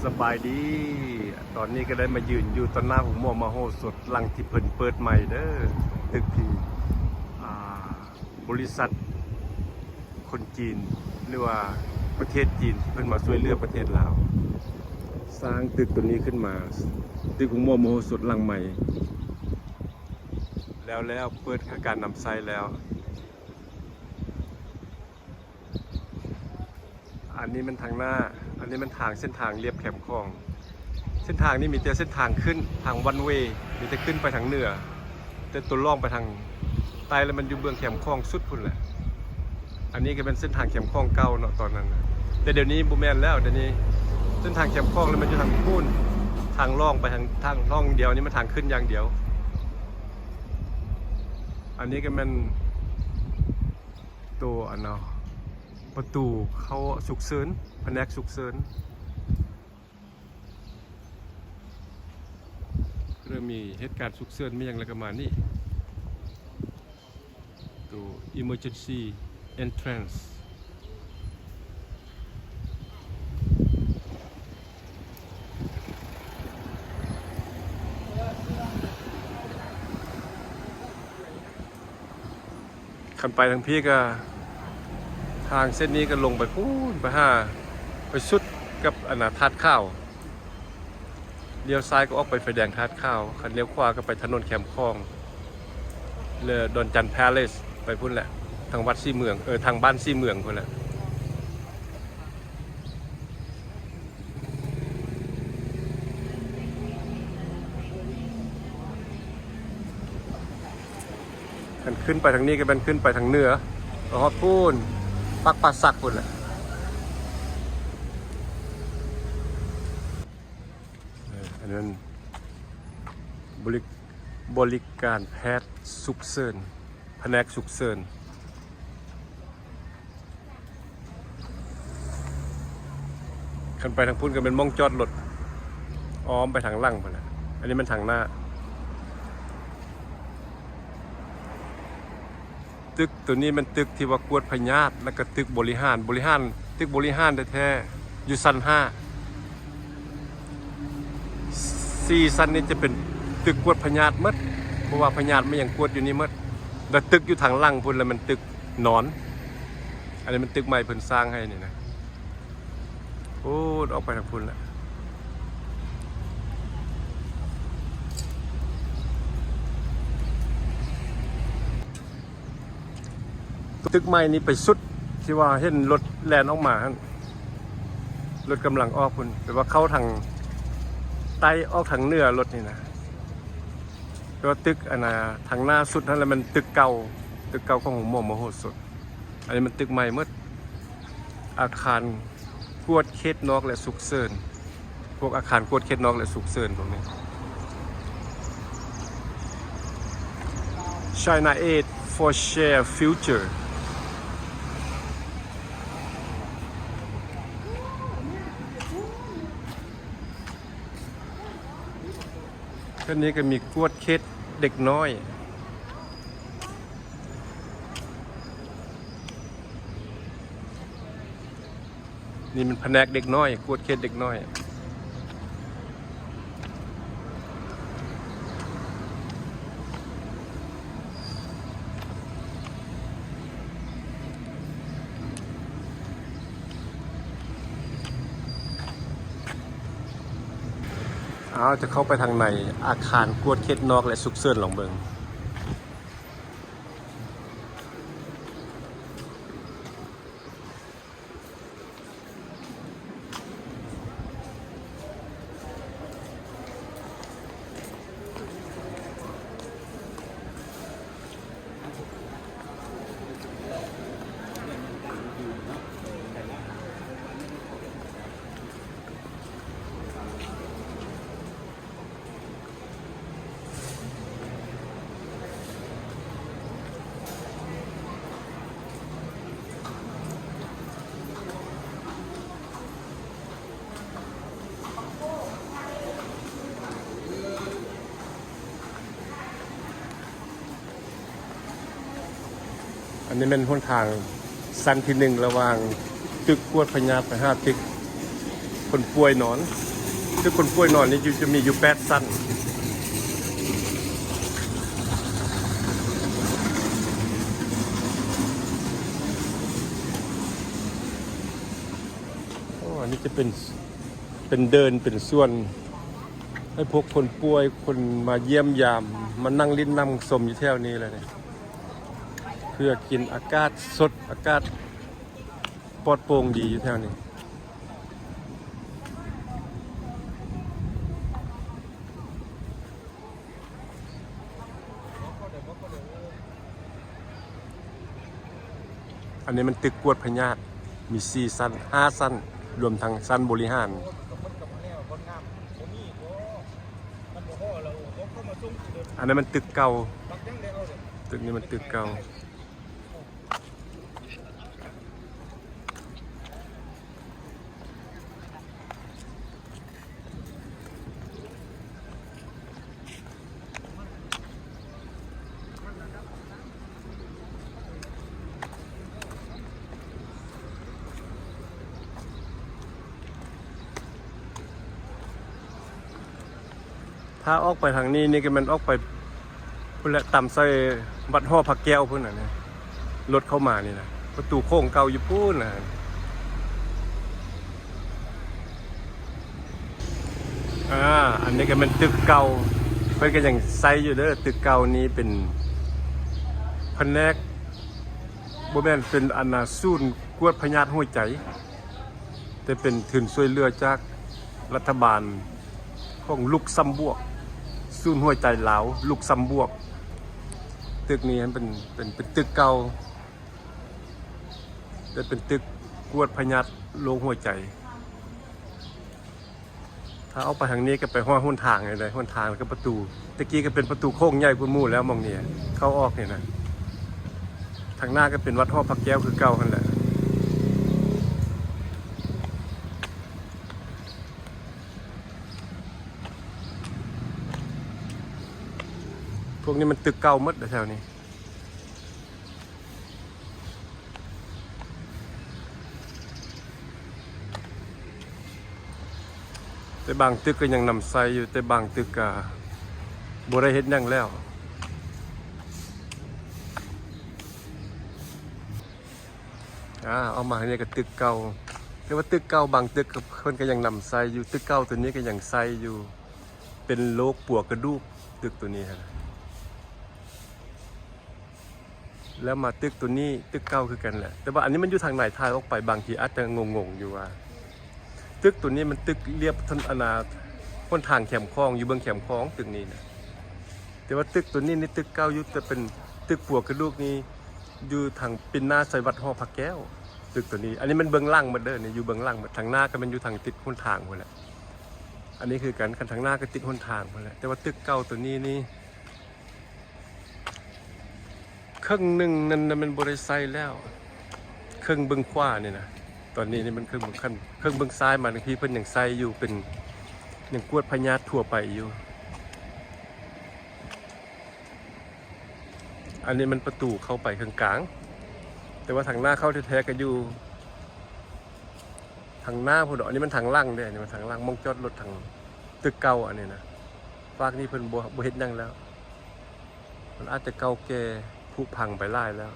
ສະບາຍດີ ຕອນນີ້ກໍໄດ້ມາຢືນຢູ່ຕໍ່ໜ້າໂຮງໝໍມະໂຫສົດ ຫຼັງທີ່ເພິ່ນເປີດໃໝ່ເດີ້ ຕຶກທີ່ ອ່າ ບໍລິສັດຄົນຈີນ ຫຼືວ່າປະເທດຈີນ ເພິ່ນມາຊ່ວຍເຫຼືອປະເທດລາວ ສ້າງຕຶກໂຕນີ້ຂຶ້ນມາ ຕຶກໂຮງໝໍມະໂຫສົດຫຼັງໃໝ່ ແລ້ວ ແລ້ວເປີດໃຫ້ການນຳໃຊ້ແລ້ວ. ອັນນີ້ແມ່ນທາງໜ້າ ອັນນີ້ແມ່ນທາງ ເສັ້ນທາງລຽບແຄມຂອງ ເສັ້ນທາງນີ້ມີແຕ່ເສັ້ນທາງຂຶ້ນ ທາງວັນເວ ມີແຕ່ຂຶ້ນໄປທາງເໜືອ ແຕ່ຕົວລ່ອງໄປທາງໃຕ້ ແລ້ວມັນຢູ່ເບື້ອງແຄມຂອງສຸດພຸ້ນແຫຼະ. ອັນນີ້ກໍແມ່ນເສັ້ນທາງແຄມຂອງເກົ່າເນາະ ຕອນນັ້ນນະ ແຕ່ດຽວນີ້ບໍ່ແມ່ນແລ້ວ ດຽວນີ້ເສັ້ນທາງແຄມຂອງແລ້ວມັນຢູ່ທາງພຸ້ນ ທາງລ່ອງໄປທາງ ທາງລ່ອງດຽວ ນີ້ມັນທາງຂຶ້ນຢ່າງດຽວ. ອັນນີ້ກໍແມ່ນ ໂຕອັນເນາະ ປະຕູເຂົ້າສຸກເສີນ ພະແນກສຸກເສີນ ເລີ່ມມີເຫດການສຸກເສີນມີຫຍັງແລ້ວກໍມານີ້ ໂຕ emergency entrance. ຄັນໄປທາງພີ້ກໍ ທາງເສັ້ນນີ້ກໍລົງໄປພຸ້ນ ໄປຫາ ໄປສຸດກັບອັນນະ ທາດຂາວ ລ້ຽວຊ້າຍກໍອອກໄປໄຟແດງທາດຂາວ ຄັນລ້ຽວຂວາກໍໄປຖະໜົນແຄມຂອງ ແລະ ດອນຈັນ Palace ໄປພຸ້ນແຫຼະ ທາງວັດສີເມືອງ ເອີ ທາງບ້ານສີເມືອງພຸ້ນແຫຼະ. ຄັນຂຶ້ນໄປທາງນີ້ກໍແມ່ນຂຶ້ນໄປທາງເໜືອ ໄປຮອດພຸ້ນ ປາກປ່າສັກພຸ້ນແຫຼະ. ເອີ ອັນນັ້ນ ບໍລິ ບໍລິການແພດສຸກເສີນ ພະແນກສຸກເສີນ. ຄັນໄປທາງພຸ້ນກໍແມ່ນໝ່ອງຈອດລົດ ອ້ອມໄປທາງຫຼັງພຸ້ນແຫຼະ ອັນນີ້ແມ່ນທາງໜ້າ. ຕຶກໂຕນີ້ແມ່ນຕຶກທີ່ວ່າກວດພະຍາດ ແລ້ວກໍຕຶກບໍລິຫານ ບໍລິຫານ ຕຶກບໍລິຫານແທ້ໆ ຢູ່ຊັ້ນຫ້າ. ສີ່ຊັ້ນນີ້ຈະເປັນຕຶກກວດພະຍາດໝົດ ເພາະວ່າພະຍາດມັນຍັງກວດຢູ່ນີ້ໝົດ ແລະ ຕຶກຢູ່ທາງຫຼັງພຸ້ນລະແມ່ນຕຶກນອນ. ອັນນີ້ມັນຕຶກໃໝ່ເພິ່ນສ້າງໃຫ້ນີ້ນະ ໂອ້ ອອກໄປທາງພຸ້ນລະ. ຕຶກໃໝ່ນີ້ໄປສຸດທີ່ວ່າເຫັນລົດແລ່ນອອກມາຫັ້ນ ລົດກຳລັງອອກພຸ້ນ ແປວ່າເຂົ້າທາງໃຕ້ອອກທາງເໜືອລົດນີ້ນະ. ແປວ່າຕຶກອັນນະ ທາງໜ້າສຸດຫັ້ນລະແມ່ນຕຶກເກົ່າ ຕຶກເກົ່າຂອງໂຮງໝໍມະໂຫສົດ. ອັນນີ້ມັນຕຶກໃໝ່ໝົດ ອາຄານກວດເຂດນອກ ແລະ ສຸກເສີນ ພວກອາຄານກວດເຂດນອກ ແລະ ສຸກເສີນພວກນີ້. China Aid for Share Future. ເທື່ອນີ້ກໍມີກວດເຂດເດັກນ້ອຍ. ນີ້ມັນພະແນກເດັກນ້ອຍ ກວດເຂດເດັກນ້ອຍ. ເອົາ ຈະເຂົ້າໄປທາງໃນອາຄານກວດເຂດນອກ ແລະ ສຸກເສີນ ລອງເບິ່ງ. ອັນນີ້ແມ່ນຫົນທາງຊັ້ນທີໜຶ່ງ ລະຫວ່າງຕຶກກວດພະຍາດໄປຫາຕຶກຄົນປ່ວຍນອນ. ຕຶກຄົນປ່ວຍນອນນີ້ຢູ່ ຈະມີຢູ່ແປດຊັ້ນ. ໂອ້ ອັນນີ້ຈະເປັນ ເປັນເດີ່ນ ເປັນສວນ ໃຫ້ພວກຄົນປ່ວຍ ຄົນມາຢ້ຽມຢາມ ມານັ່ງຫຼິ້ນນັ່ງຊົມຢູ່ແຖວນີ້ແຫຼະນີ້ ເພື່ອກິນອາກາດສົດ ອາກາດປອດໂປ່ງດີຢູ່ແຖວນີ້. ອັນນີ້ມັນຕຶກກວດພະຍາດ ມີສີ່ຊັ້ນ ຫ້າຊັ້ນ ລວມທັງຊັ້ນບໍລິຫານ. ອັນນັ້ນມັນຕຶກເກົ່າ ຕຶກນີ້ມັນຕຶກເກົ່າ. ຖ້າອອກໄປທາງນີ້ ນີ້ກໍແມ່ນອອກໄປພຸ້ນແຫຼະ ຕາມໃສ່ວັດຫໍພະແກ້ວພຸ້ນນະ ລົດເຂົ້າມານີ້ນະ ປະຕູໂຂງເກົ່າຢູ່ພຸ້ນນະ. ອາ ອັນນີ້ກໍແມ່ນຕຶກເກົ່າ ເພິ່ນກໍຍັງໃຊ້ຢູ່ເດີ. ຕຶກເກົ່ານີ້ເປັນພະແນກ ບໍ່ແມ່ນ ເປັນອັນນ່າ ສູນກວດພະຍາດຫົວໃຈ ແຕ່ເປັນທຶນຊ່ວຍເຫຼືອຈາກລັດຖະບານຂອງລຸກຊຳບວກ ສູນຫົວໃຈລາວ ລຸກຊຳບວກ. ຕຶກນີ້ມັນເປັນ ເປັນ ເປັນຕຶກເກົ່າ ແຕ່ເປັນຕຶກກວດພະຍາດໂລກຫົວໃຈ. ຖ້າອອກໄປທາງນີ້ກໍໄປຮອດຫົນທາງນີ້ເດ້ ຫົນທາງ ແລ້ວກໍປະຕູ ແຕ່ກີ້ກໍເປັນປະຕູໂຂງໃຫຍ່ກວ່າໝູ່ແລ້ວ ໝ່ອງນີ້ເຂົ້າອອກນີ້ນະ. ທາງໜ້າກໍເປັນວັດຫໍພະແກ້ວຄືເກົ່າຫັ້ນແຫຼະ. ພວກນີ້ມັນຕຶກເກົ່າໝົດແຖວນີ້. ແຕ່ບາງຕຶກກໍຍັງນຳໃຊ້ຢູ່ ແຕ່ບາງຕຶກກໍບໍ່ໄດ້ເຮັດຫຍັງແລ້ວ. ອາ ອອກມາທາງນີ້ກໍຕຶກເກົ່າ ແຕ່ວ່າຕຶກເກົ່າບາງຕຶກກໍ ເພິ່ນກໍຍັງນຳໃຊ້ຢູ່. ຕຶກເກົ່າໂຕນີ້ກໍຍັງໃຊ້ຢູ່ ເປັນໂລກປົວກະດູກ ຕຶກໂຕນີ້ຫັ້ນ. ແລ້ວມາຕຶກໂຕນີ້ ຕຶກເກົ່າຄືກັນແຫຼະ ແຕ່ວ່າອັນນີ້ມັນຢູ່ທາງໃນ ຖ່າຍອອກໄປບາງທີອາດຈະງົງໆຢູ່ວ່າ ຕຶກໂຕນີ້ມັນຕຶກລຽບຖະໜົນ ອັນນ່າ ຫົນທາງແຄມຂອງ ຢູ່ເບື້ອງແຄມຂອງ ຕຶກນີ້ນະ. ແຕ່ວ່າຕຶກໂຕນີ້ນີ້ຕຶກເກົ່າຢູ່ ແຕ່ເປັນຕຶກປົວກະດູກນີ້ ຢູ່ທາງປິ່ນໜ້າໃສ່ວັດຫໍພະແກ້ວ. ຕຶກໂຕນີ້ ອັນນີ້ມັນເບື້ອງຫຼັງໝົດເດີ ນີ້ຢູ່ເບື້ອງຫຼັງໝົດ. ທາງໜ້າກໍແມ່ນຢູ່ທາງຕິດຫົນທາງພຸ້ນແຫຼະ ອັນນີ້ຄືກັນ ຄັນທາງໜ້າກໍຕິດຫົນທາງພຸ້ນແຫຼະ. ແຕ່ວ່າຕຶກເກົ່າໂຕນີ້ນີ້ ເຄິ່ງໜຶ່ງນັ້ນນະ ມັນບໍ່ໄດ້ໃຊ້ແລ້ວ ເຄິ່ງເບື້ອງຂວານີ້ນະ. ຕອນນີ້ນີ້ມັນເຄິ່ງເບື້ອງ ເຄິ່ງເບື້ອງຊ້າຍມານີ້ ເພິ່ນຍັງໃຊ້ຢູ່ ເປັນ ຍັງກວດພະຍາດທົ່ວໄປຢູ່. ອັນນີ້ມັນປະຕູເຂົ້າໄປເຄິ່ງກາງ ແຕ່ວ່າທາງໜ້າເຂົ້າແທ້ໆກໍຢູ່ທາງໜ້າພຸ້ນດອກ. ອັນນີ້ມັນທາງຫຼັງເດ້ ອັນນີ້ມັນທາງຫຼັງ ໝ່ອງຈອດລົດທາງຕຶກເກົ່າ ອັນນີ້ນະ. ຟາກນີ້ເພິ່ນບໍ່ ບໍ່ເຮັດຫຍັງແລ້ວ ມັນອາດຈະເກົ່າແກ່ ຜຸພັງໄປຫຼາຍແລ້ວ.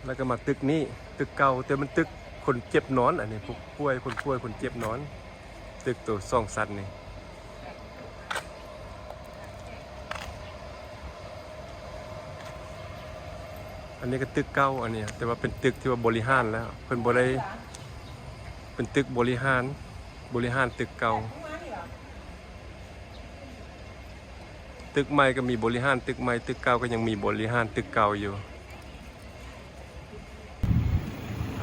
ແລ້ວກໍມາຕຶກນີ້ ຕຶກເກົ່າ ແຕ່ມັນຕຶກຄົນເຈັບນອນ ອັນນີ້ຜູ້ປ່ວຍ ຄົນປ່ວຍ ຄົນເຈັບນອນ. ຕຶກໂຕສອງຊັ້ນນີ້ ອັນນີ້ກໍຕຶກເກົ່າ ອັນນີ້ ແຕ່ວ່າເປັນຕຶກທີ່ວ່າບໍລິຫານແລ້ວ ເພິ່ນບໍ່ໄດ້ ເປັນຕຶກບໍລິຫານ ບໍລິຫານຕຶກເກົ່າ. ຕຶກໃໝ່ກໍມີບໍລິຫານຕຶກໃໝ່ ຕຶກເກົ່າກໍຍັງມີບໍລິຫານຕຶກເກົ່າຢູ່.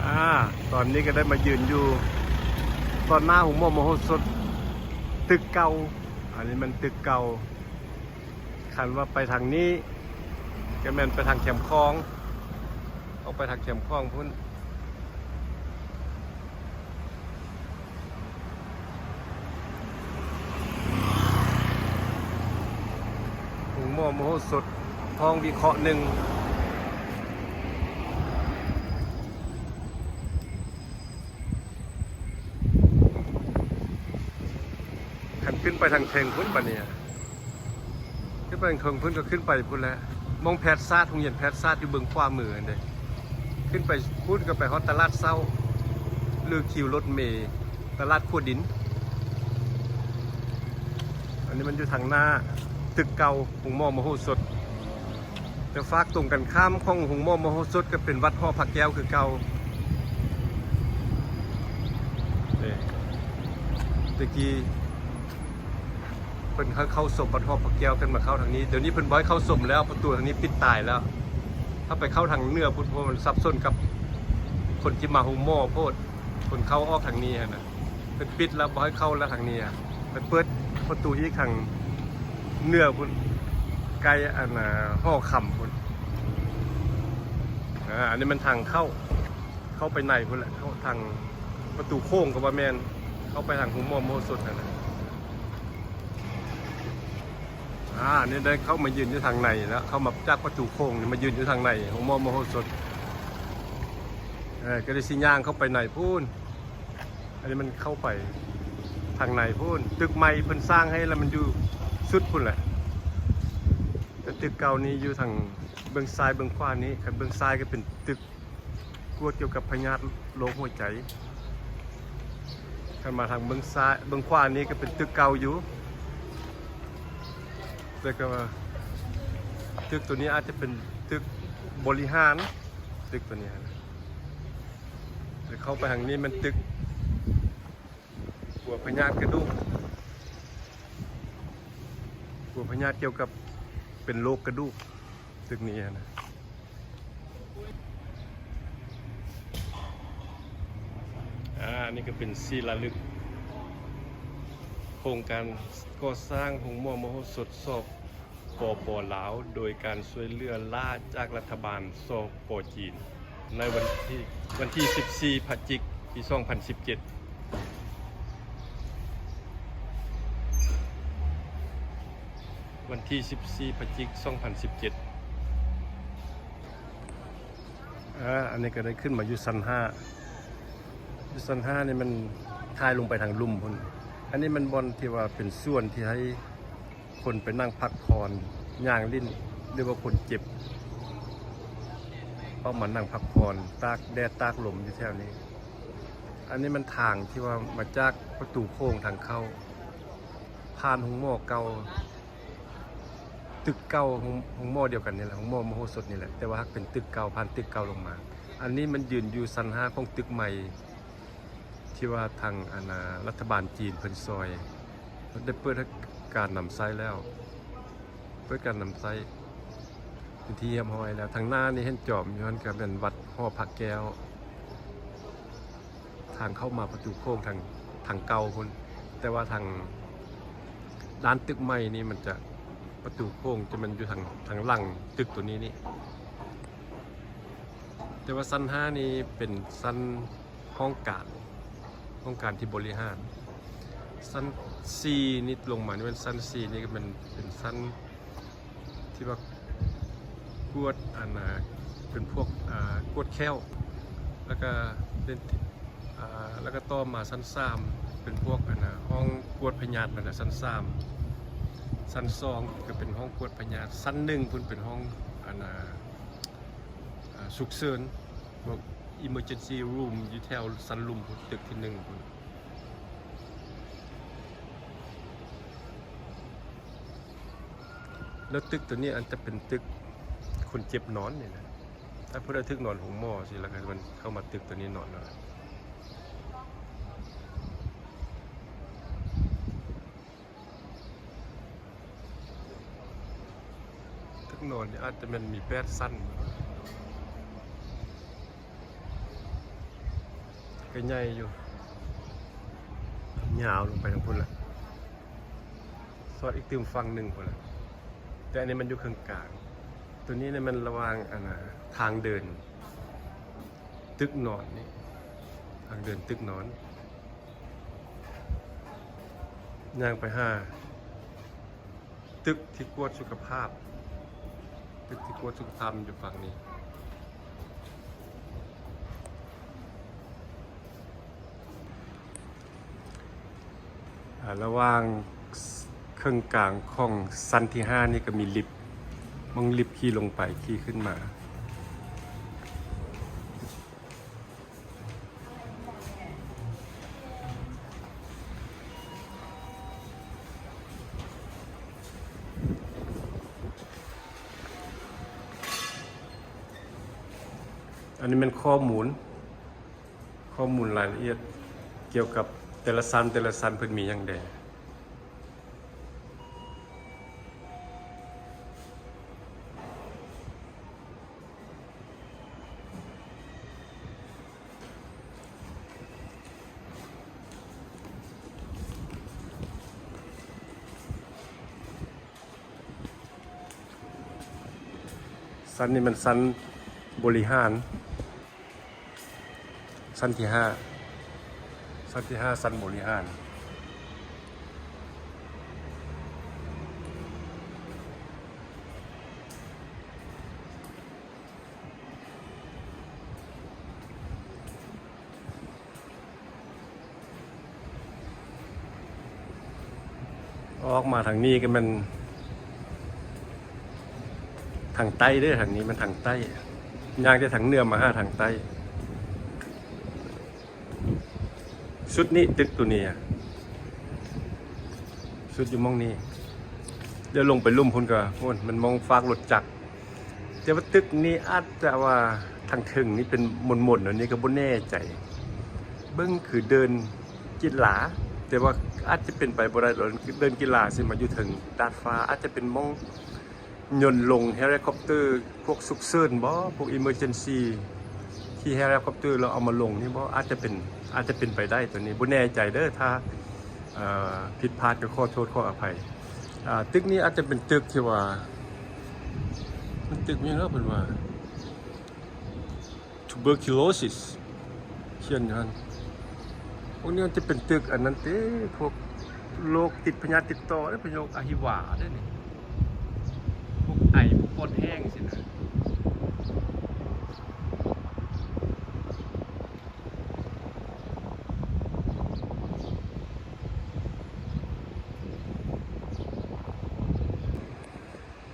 ອາ ຕອນນີ້ກໍໄດ້ມາຢືນຢູ່ຕໍ່ໜ້າໂຮງໝໍມະໂຫສົດ ຕຶກເກົ່າ. ອັນນີ້ແມ່ນຕຶກເກົ່າ. ຄັນວ່າໄປທາງນີ້ ກໍແມ່ນໄປທາງແຄມຂອງ ອອກໄປທາງແຄມຂອງພຸ້ນ. ໂຮງໝໍມະໂຫສົດ ຫ້ອງວິເຄາະໜຶ່ງ. ຂຶ້ນໄປທາງເທິງພຸ້ນບາດນີ້ ຂຶ້ນໄປທາງເທິງພຸ້ນ ກໍຂຶ້ນໄປພຸ້ນແຫຼະ ໝ່ອງແພດສາດ ໂຮງຮຽນແພດສາດຢູ່ເບື້ອງຂວາມືຫັ້ນເດ້. ຂຶ້ນໄປພຸ້ນກໍໄປຮອດຕະຫຼາດເຊົ້າ ຫຼືຄິວລົດເມ ຕະຫຼາດຂົວດິນ. ອັນນີ້ມັນຢູ່ທາງໜ້າຕຶກເກົ່າໂຮງໝໍມະໂຫສົດ. ແຕ່ຟາກຕົງກັນຂ້າມຂອງໂຮງໝໍມະໂຫສົດກໍເປັນວັດຫໍພະແກ້ວຄືເກົ່າ. ເດ້ ແຕ່ກີ້ເພິ່ນໃຫ້ເຂົ້າຊົມວັດຫໍພະແກ້ວ ເພິ່ນມາເຂົ້າທາງນີ້. ດຽວນີ້ເພິ່ນບໍ່ໃຫ້ເຂົ້າຊົມແລ້ວ ປະຕູທາງນີ້ປິດຕາຍແລ້ວ. ຖ້າໄປເຂົ້າທາງເໜືອພຸ້ນ ເພາະວ່າມັນສັບສົນກັບຄົນທີ່ມາໂຮງໝໍໂພດ. ຄົນເຂົ້າອອກທາງນີ້ຫັ້ນນະ ເພິ່ນປິດແລ້ວ ບໍ່ໃຫ້ເຂົ້າແລ້ວທາງນີ້. ເພິ່ນເປີດປະຕູອີກທາງເໜືອພຸ້ນ ໃກ້ອັນ ຫໍຄຳພຸ້ນ. ອາ ອັນນີ້ມັນທາງເຂົ້າ ເຂົ້າໄປໃນພຸ້ນແຫຼະ ເຂົ້າທາງປະຕູໂຂງກໍບໍ່ແມ່ນ ເຂົ້າໄປທາງໂຮງໝໍມະໂຫສົດຫັ້ນນະ. ອາ ນີ້ໄດ້ເຂົ້າມາຢືນຢູ່ທາງໃນແລ້ວ ເຂົ້າມາຈາກປະຕູໂຂງນີ້ ມາຢືນຢູ່ທາງໃນໂຮງໝໍມະໂຫສົດ. ເອີ ກໍໄດ້ຊິຍ່າງເຂົ້າໄປໃນພຸ້ນ. ອັນນີ້ມັນເຂົ້າໄປທາງໃນພຸ້ນ ຕຶກໃໝ່ເພິ່ນສ້າງໃຫ້ແລ້ວ ມັນຢູ່ສຸດພຸ້ນແຫຼະ. ແຕ່ຕຶກເກົ່ານີ້ຢູ່ທາງເບື້ອງຊ້າຍເບື້ອງຂວານີ້. ຄັນເບື້ອງຊ້າຍກໍເປັນຕຶກກວດກ່ຽວກັບພະຍາດໂລກຫົວໃຈ. ຄັນມາທາງເບື້ອງຊ້າຍ ເບື້ອງຂວານີ້ກໍເປັນຕຶກເກົ່າຢູ່ ແຕ່ກໍວ່າຕຶກໂຕນີ້ອາດຈະເປັນຕຶກບໍລິຫານ ຕຶກໂຕນີ້. ແລ້ວເຂົ້າໄປທາງນີ້ແມ່ນຕຶກ ກົວພະຍາດກະດູກ ກົວພະຍາດກ່ຽວກັບເປັນໂລກກະດູກ ຕຶກນີ້ຫັ້ນນະ. ອາ ອັນນີ້ກໍເປັນສີລາລຶກໂຄງການກໍ່ສ້າງໂຮງໝໍມະໂຫສົດ ສປປ ລາວ ໂດຍການຊ່ວຍເຫຼືອລ້າຈາກລັດຖະບານ ສປປ ຈີນ ໃນວັນທີ ວັນທີສິບສີ່ ພະຈິກ ປີສອງພັນສິບເຈັດ ວັນທີສິບສີ່ ພະຈິກ ສອງພັນສິບເຈັດ. ອາ ອັນນີ້ກໍໄດ້ຂຶ້ນມາຢູ່ຊັ້ນຫ້າ ຢູ່ຊັ້ນຫ້ານີ້ມັນຖ່າຍລົງໄປທາງລຸ່ມພຸ້ນ. ອັນນີ້ມັນບ່ອນທີ່ວ່າເປັນສວນທີ່ໃຫ້ ຄົນໄປນັ່ງພັກຜ່ອນ ຍ່າງຫຼິ້ນ ຫຼືວ່າຄົນເຈັບ ອອກມານັ່ງພັກຜ່ອນ ຕາກແດດຕາກລົມຢູ່ແຖວນີ້. ອັນນີ້ມັນທາງທີ່ວ່າມາຈາກປະຕູໂຂງທາງເຂົ້າ ຜ່ານໂຮງໝໍເກົ່າ ຕຶກເກົ່າ ໂຮງ ໂຮງໝໍດຽວກັນນີ້ແຫຼະ ໂຮງໝໍມະໂຫສົດນີ້ແຫຼະ ແຕ່ວ່າຫາກເປັນຕຶກເກົ່າ ຜ່ານຕຶກເກົ່າລົງມາ. ອັນນີ້ມັນຢືນຢູ່ຊັ້ນຫ້າຂອງຕຶກໃໝ່ ທີ່ວ່າທາງອັນ ອາ ລັດຖະບານຈີນເພິ່ນຊ່ອຍ ເພິ່ນໄດ້ເປີດໃຫ້ການນຳໃຊ້ແລ້ວ ເປີດການນຳໃຊ້ເປັນທີ່ຮຽບຮ້ອຍແລ້ວ. ທາງໜ້ານີ້ເຫັນຈອມຢູ່ຫັ້ນ ກໍແມ່ນວັດຫໍພະແກ້ວ. ທາງເຂົ້າມາປະຕູໂຂງທາງ ທາງເກົ່າພຸ້ນ ແຕ່ວ່າທາງດ້ານຕຶກໃໝ່ນີ້ ມັນຈະ ປະຕູໂຂງຈະແມ່ນຢູ່ທາງ ທາງຫຼັງຕຶກໂຕນີ້ນີ້. ແຕ່ວ່າຊັ້ນຫ້ານີ້ເປັນຊັ້ນຫ້ອງການ ຫ້ອງການທີ່ບໍລິຫານ. ຊັ້ນສີ່ນີ້ລົງມານີ້ແມ່ນ ຊັ້ນສີ່ນີ້ກໍແມ່ນເປັນຊັ້ນທີ່ວ່າກວດອັນນາ ເປັນພວກ ອາ ກວດແຂ້ວ ແລ້ວກໍເປັນ ອາ ແລ້ວກໍຕໍ່ມາຊັ້ນສາມເປັນພວກອັນນາ ຫ້ອງກວດພະຍາດ ຫັ້ນນະ ຊັ້ນສາມ. ຊັ້ນສອງກໍເປັນຫ້ອງກວດພະຍາດ. ຊັ້ນໜຶ່ງພຸ້ນເປັນຫ້ອງອັນນາ ອາ ສຸກເສີນ ພວກ emergency room ຢູ່ແຖວຊັ້ນລຸ່ມພຸ້ນ ຕຶກທີໜຶ່ງພຸ້ນ. ແລ້ວຕຶກໂຕນີ້ອາດຈະເປັນຕຶກຄົນເຈັບນອນນີ້ນະ ຖ້າຜູ້ໃດຖືກນອນໂຮງໝໍຊີ້ ແລ້ວກໍມັນເຂົ້າມາຕຶກໂຕນີ້ນອນເນາະ. ຕຶກນອນນີ້ອາດຈະແມ່ນມີແປດຊັ້ນ ກໍໃຫຍ່ຢູ່ ຍາວລົງໄປທາງພຸ້ນລະ ສອດອີກຕື່ມຝັ່ງໜຶ່ງພຸ້ນລະ. ແຕ່ອັນນີ້ມັນຢູ່ເຄິ່ງກາງ. ໂຕນີ້ນີ້ມັນລະຫວ່າງອັນນາ ທາງເດີນຕຶກນອນນີ້ ທາງເດີນຕຶກນອນ ຍ່າງໄປຫາ ຕຶກທີ່ກວດສຸຂະພາບ ຕຶກທີ່ກວດສຸຂະພາບມັນຢູ່ຝັ່ງນີ້. ອາ ລະຫວ່າງ ເຄິ່ງກາງຂອງຊັ້ນທີຫ້ານີ້ກໍມີລິບ, ມັນລິບຂີ່ລົງໄປຂີ່ຂຶ້ນມາ. ອັນນີ້ແມ່ນຂໍ້ມູນ, ຂໍ້ມູນລາຍລະອຽດກ່ຽວກັບແຕ່ລະຊັ້ນ, ແຕ່ລະຊັ້ນເພິ່ນມີຫຍັງແດ່. ຊັ້ນນີ້ແມ່ນຊັ້ນບໍລິຫານ, ຊັ້ນທີຫ້າ, ຊັ້ນທີຫ້າ ຊັ້ນບໍລິຫານ. ອອກມາທາງນີ້ກໍແມ່ນທາງໃຕ້ເດີ້, ທາງນີ້ແມ່ນທາງໃຕ້, ຍ່າງແຕ່ທາງເໜືອມາຫາທາງໃຕ້. ສຸດນີ້, ຕຶກໂຕນີ້ອະ, ສຸດຢູ່ໝ່ອງນີ້. ແລ້ວລົງໄປລຸ່ມພຸ້ນກໍ ໂອ້ຍ ແມ່ນໝ່ອງຝາກລົດຈັກ. ແຕ່ວ່າຕຶກນີ້ອາດຈະວ່າທາງເທິງນີ້ເປັນມົນໆ ອັນນີ້ກໍບໍ່ແນ່ໃຈ, ເບິ່ງຄືເດີ່ນກິລາ, ແຕ່ວ່າອາດຈະເປັນໄປບໍ່ໄດ້ດອກ, ເດີ່ນກິລາຊິມາຢູ່ເທິງດາດຟ້າ, ອາດຈະເປັນໝ່ອງຍົນລົງເຮລິຄອບເຕີພວກສຸກເສີນບໍ, ພວກ emergency ຂີ່ເຮລິຄອບເຕີແລ້ວເອົາມາລົງນີ້ບໍ, ອາດຈະເປັນ, ອາດຈະເປັນໄປໄດ້. ໂຕນີ້ບໍ່ແນ່ໃຈເດີ້, ຖ້າ ເອີ ຜິດພາດກໍຂໍໂທດຂໍອະໄພ. ອ່າ ຕຶກນີ້ອາດຈະເປັນຕຶກທີ່ວ່າ ມັນຕຶກຫຍັງເນາະ ເພິ່ນວ່າ tuberculosis ຂຽນຢູ່ຫັ້ນ. ພວກນີ້ມັນຈະເປັນຕຶກອັນນັ້ນເດ້, ພວກໂລກຕິດພະຍາດຕິດຕໍ່ເດ້, ພະໂລກອະຫິວາເດ້ນີ້, ພວກໄອ ພວກປອດແຫ້ງຊີ້ນະ.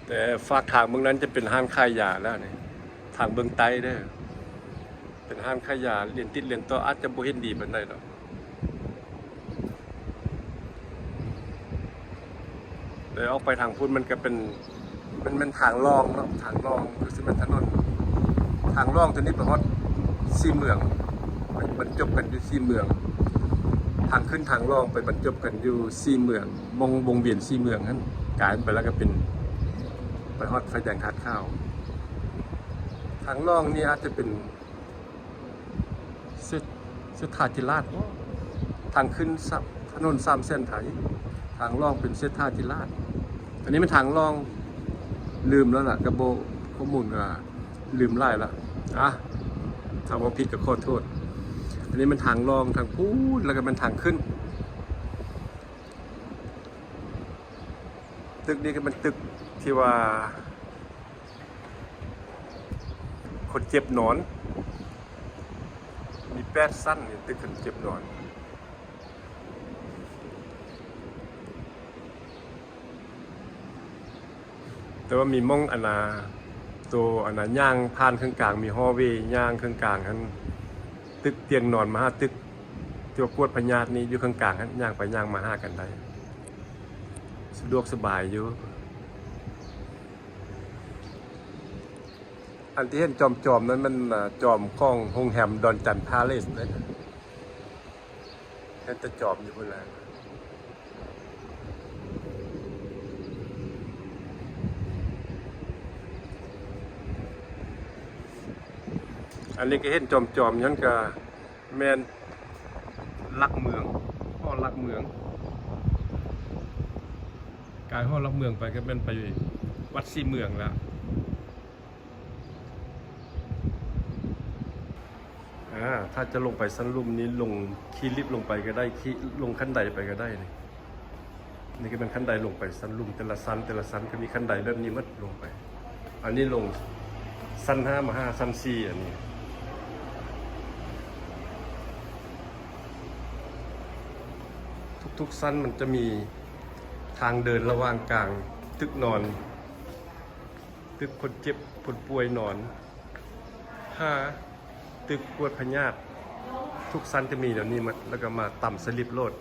ແຕ່ຟາກທາງເບື້ອງນັ້ນຈະເປັນຮ້ານຂາຍຢາແລ້ວນີ້, ທາງເບື້ອງໃຕ້ເດີ້ ເປັນຮ້ານຂາຍຢາ, ລຽນຕິດລຽນຕໍ່ອາດຈະບໍ່ເຫັນດີປານໃດດອກ. ແຕ່ອອກໄປທາງພຸ້ນມັນກໍເປັນ ມັນແມ່ນທາງລ່ອງເນາະ, ທາງລ່ອງຄືຊິແມ່ນຖະໜົນ. ທາງລ່ອງຕົວນີ້ໄປຮອດສີ່ເມືອງ, ໄປບັນຈົບກັນຢູ່ສີ່ເມືອງ. ທາງຂຶ້ນທາງລ່ອງໄປບັນຈົບກັນຢູ່ສີ່ເມືອງ, ວົງ ວົງວຽນສີ່ເມືອງຫັ້ນ, ກາຍໄປແລ້ວກໍເປັນ ໄປຮອດໄຟແດງທາດຂາວ. ທາງລ່ອງນີ້ອາດຈະເປັນ ເສດ ເສດຖາທິລາດບໍ? ທາງຂຶ້ນສະ ຖະໜົນສາມແສນໄທ, ທາງລ່ອງເປັນເສດຖາທິລາດ. ອັນນີ້ແມ່ນທາງລ່ອງ, ລືມແລ້ວລະ, ກໍບໍ່ ຂໍ້ມູນກໍລືມຫຼາຍລະ. ອ່ະ ຖ້າເວົ້າຜິດກໍຂໍໂທດ. ອັນນີ້ແມ່ນທາງລ່ອງທາງພຸ້ນ, ແລ້ວກໍແມ່ນທາງຂຶ້ນ. ຕຶກນີ້ກໍແມ່ນຕຶກທີ່ວ່າ ຄົນເຈັບນອນ, ມີແປດຊັ້ນນີ້, ຕຶກຄົນເຈັບນອນ. ແຕ່ວ່າມີໝ່ອງອັນນ່າ ໂຕອັນນ່າ ຍ່າງຜ່ານເຄິ່ງກາງ, ມີຮໍເວຍ່າງເຄິ່ງກາງຫັ້ນ, ຕຶກຕຽງນອນມະຫາຕຶກ ຕົວກວດພະຍາດນີ້ຢູ່ເຄິ່ງກາງຫັ້ນ, ຍ່າງໄປຍ່າງມາຫາກັນໄດ້, ສະດວກສະບາຍຢູ່. ອັນທີ່ເຫັນຈອມໆນັ້ນແມ່ນ ອາ ຈອມຂອງໂຮງແຮມດອນຈັນພາເລສເດ້, ເຫັນແຕ່ຈອມຢູ່ພຸ້ນແຫຼະ. ອັນນີ້ກໍເຫັນຈອມໆນັ້ນກໍ ແມ່ນຫຼັກເມືອງ, ຫໍຫຼັກເມືອງ. ກາຍຫໍຫຼັກເມືອງໄປກໍແມ່ນໄປວັດສີ່ເມືອງແລ້ວ. ອາ ຖ້າຈະລົງໄປຊັ້ນລຸ່ມນີ້ ລົງ ຂີ່ລິບລົງໄປກໍໄດ້, ຂີ່ ລົງຂັ້ນໄດໄປກໍໄດ້. ນີ້ກໍແມ່ນຂັ້ນໄດລົງໄປຊັ້ນລຸ່ມ, ແຕ່ລະຊັ້ນ ແຕ່ລະຊັ້ນກໍມີຂັ້ນໄດແບບນີ້ໝົດລົງໄປ. ອັນນີ້ລົງຊັ້ນຫ້າມາຫາຊັ້ນສີ່ ອັນນີ້. ທຸກໆຊັ້ນມັນຈະມີ ທາງເດີນລະຫວ່າງກາງຕຶກນອນ, ຕຶກຄົນເຈັບຄົນປ່ວຍນອນ, ຫາຕຶກກວດພະຍາດ, ທຸກຊັ້ນຈະມີແນວນີ້ໝົດ ແລ້ວກໍມາຕຳສະລິບໂລດ.